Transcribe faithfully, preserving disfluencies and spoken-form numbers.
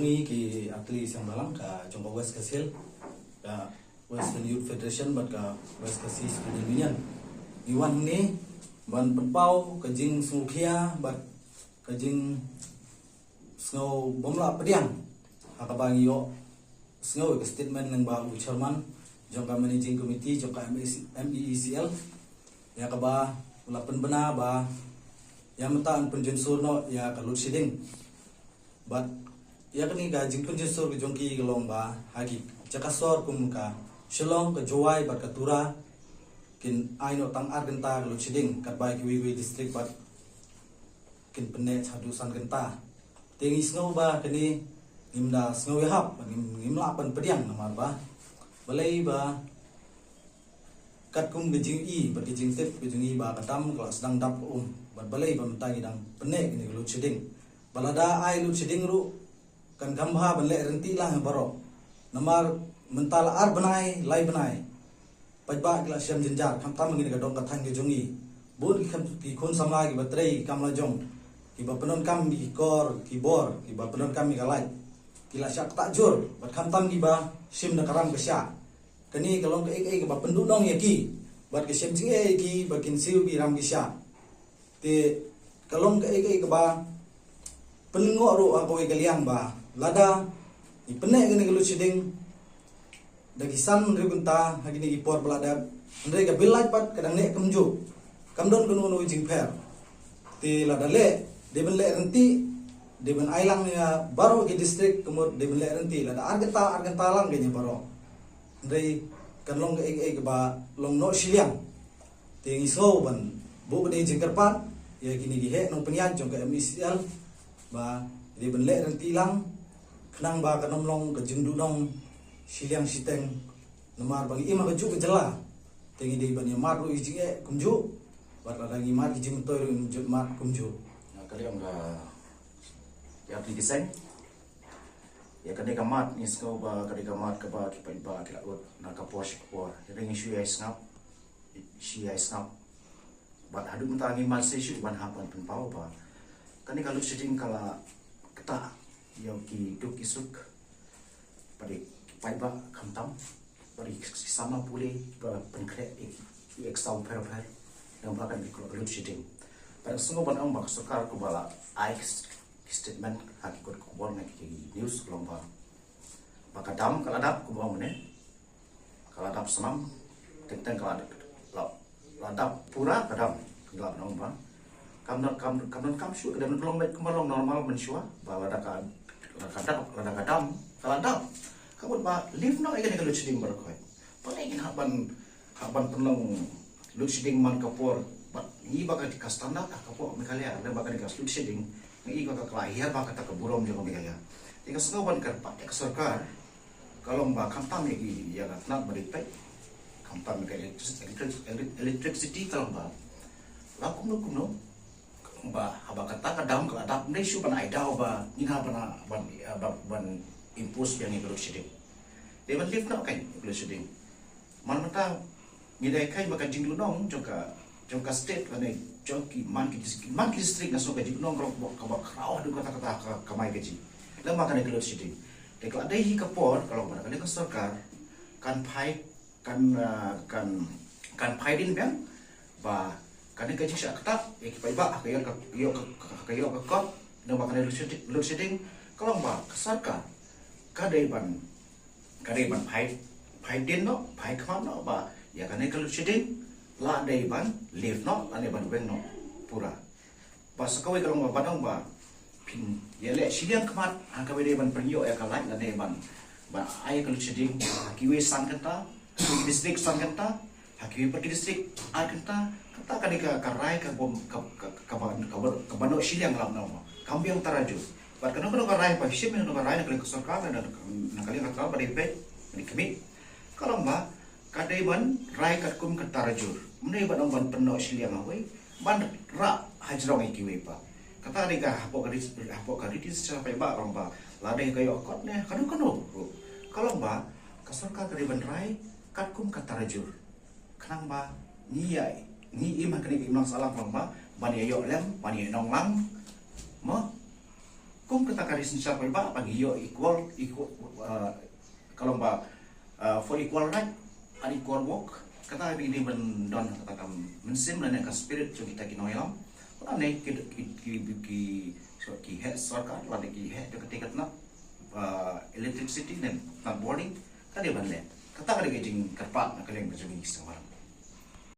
Ngi ki atli seng balang ka jong ka West Khasi Hills, ka Western Youth Federation bad ka West Khasi Student Union. Ngi wan hangne ban pynpaw ka jingsngewkhia bad ka jingsngew bym lah pdiang ha kaba ngi ïoh sngew ka statement lyngba u chairman jong ka managing committee jong ka M E C, M E E C L, ïa kaba u la pynbna ba ïa mynta yn pynjynsur noh ïa ka load shedding. Bad ïa kane ka jingpynjynsur ka jong ki ka long ba ha ki jaka sor kum ka Shillong, ka Jowai bad ka Tura kin ai noh tang ar kynta ka load shedding, katba kiwei kiwei district bad kin pynneh haduh san kynta. Te ngi sngew ba kane ngim da sngew ïahap, ngim, ngim lah ban pdiang namar ba balei ba katkum ka jingïohi bad ka jingtip ka jong ngi ba ka dam ka la sdang dap ka um, bad balei ba mynta ngi dang pynneh kane ka load shedding. Ba lada ai load shedding ruh kan kham bha ban leh ryntih lang ïa baroh. Namar mynta la ar bnai, lai bnai paidbah ki la shem jynjar, khamtam ngi ka dong ka thaiñ ka jong ngi. Bun ki khun, ki khun samla kiba trei kam la jong, kiba pyndonkam ki kor ki bor, kiba pyndonkam ïa ka light, ki la shah ktah jur bad khamtam kiba shim da ka ram ka shah. Kane ka long kaei kaei kaba pynduhnong ïa ki bad ka shem jingeh ïa ki ba kin siew ki ram ki shah. Te ka long kaei kaei kaba pynlyngngoh ruh ha kawei ka liang ba lada ngi pynneh kane ka load shedding da ki san hynriew kynta ha kine ki por ba la dep, hynrei ka bill light pat ka dang neh kumjuh, kam don kano kano jingpher. Te lada leh, dei ban leh ryntih, dei ban ai lang ïa baroh ki district, ka mut dei ban leh ryntih, lada ar kynta ar kynta lang ka ïa baroh. Hynrei kan long kaei kaei kaba long noh shiliang. Te ngi sngew ban buh kane ka jingkyrpad ïa kine ki heh nongpynïaid jong ka M E C L ba dei ban leh ryntih lang khnang ba kan ym long ka jingduhnong shiliang shiteng. Namar ba ngi im ha kajuh ka jylla, te ngi dei ban ïamad ruh ïa ki jingeh kumjuh, bad lada ngi mad ïa ki jingmyntoi ruh ngin ju mad kumjuh. Ïa, ka liang ka, ïa ki seng, ïa kane ka mad ngi sngew ba ka dei ka mad kaba ki paidbah ki la ud na ka por sha ka por. Hynrei ngi shu ïai sngap, shu ïai sngap. Bad haduh mynta ngi mad shisha ban hap ban pynpaw ba kane ka load shedding ka la ktah ïa ki duk ki suk. Bad ki paidbah khamtam, bad ki samla pule ba pynkhreh ïa ki exam pher pher. Namar kane ka load shedding. Bad sngew ban ong ba ka sorkar kaba la ai ki statement ha ki kot khubor ne ki news ka long ba, ba ka dam ka la dap kumba ong ne. Ka la dap snam, teng teng ka la, la, la dap pura ka dam, ka la nong ba. Kam don, kam, kam don kam shuh, ka dam long beit kumba long normal mynshuwa, ba lada ka, lada ka dap, lada ka dam, ka la dap. Ka mut ba lift noh ïa kane ka load shedding baroh khoit. Balei ngin hap ban, hap ban pynlong load shedding man ka por, bad ngi ba ka, ka standard ka por Meghalaya, lada ba kane ka load shedding, ngi ba ka, ka la hiar ba kata ka burom jong ka Meghalaya. Te nga sngew ban kyrpad ïa ka sorkar, ka long ba khamtam ïa ki, ïa ka tnat ba dei peit, khamtam ïa ka electric-, electric-, electricity ka long ba, la kumno kumno, ba, haba kata ka dam ka la dap, ym dei shuh ban ai daw ba ngin hap ban, ban, ban, ban impose biang ïa ka load shedding. Dei ban lift noh kein ïa ka load shedding. Man mynta ngi dei kein ba ka jingduhnong jong ka, jong ka state lane jong ki man ki dis-, man ki district nga sngew ka jingduhnong ka long kaba khraw haduh katta katta ka kamai kajih. Lem bad kane ka load shedding. Te ka la dei hi ka por ka long ba kane ka sorkar kan phai, kan, ah, kan, kan phai dien biang ba kane ka jingshah ktah ïa ki paidbah ha ka ïoh ka, ïoh ka, ka, ka ïoh ka kot, lem bad kane load shedding, load shedding, ka long ba ka sorkar ka dei ban, ka dei ban phai, phai dien noh, phai khmat noh ba ïa kane ka load shedding la dei ban lift noh lane ban weng noh pura. Ba sa kawei ka long ba, ba dang ba phin ïaleh shiliang khmat ha kaba dei ban pynïoh ïa ka light lane ban, ban ai ka load shedding ha kiwei san kynta, ha ki district san kynta, ha kiwei pat ki district ar kynta. Kata ka dei ka, ka rai ka bym, ka, ka, ka, kaba, kaba, kaba noh shiliang lam noh. Kam biang tarajur. Bad kano kano ka rai ba shim, kano ka rai na ka liang ka sorkar, na, na ka liang ka tnat ba dei peit, ba dei khmih, ka long ba ka dei ban rai katkum ka tarajur. Ym dei ban ong ban pynnoh shiliang hawei, ban rah hajrong ïa kiwei pat. Kata dei ka hapoh ka ri, hapoh ka riti sha paidbah ka long ba, la dei ka ïoh kot ne kano kano ruh, ka long ba ka sorkar ka dei ban rai katkum ka tarajur. Khnang ba ngi ïa, ngi im ha kane ka imlang sahlang ka long ba ban ïa ïoh lem, ban ïa nong lang. Mo? Kum kata ka ri synshar paidbah ba ngi ïoh equal, equal, uh, ka long ba, uh, for equal right and equal work. Kata ba ngi dei ban don kata ka mynsiem lane ka spirit jong kita ki nongïalam. Lane ki, ki, ki, ki, ki heh sorkar lane ki heh jong kata ka tnat, uh, electricity ne tnat bording. Ka dei ban leh. Kata ka dei ka jingkyrpad na ka liang ka jong ngi ki seng balang.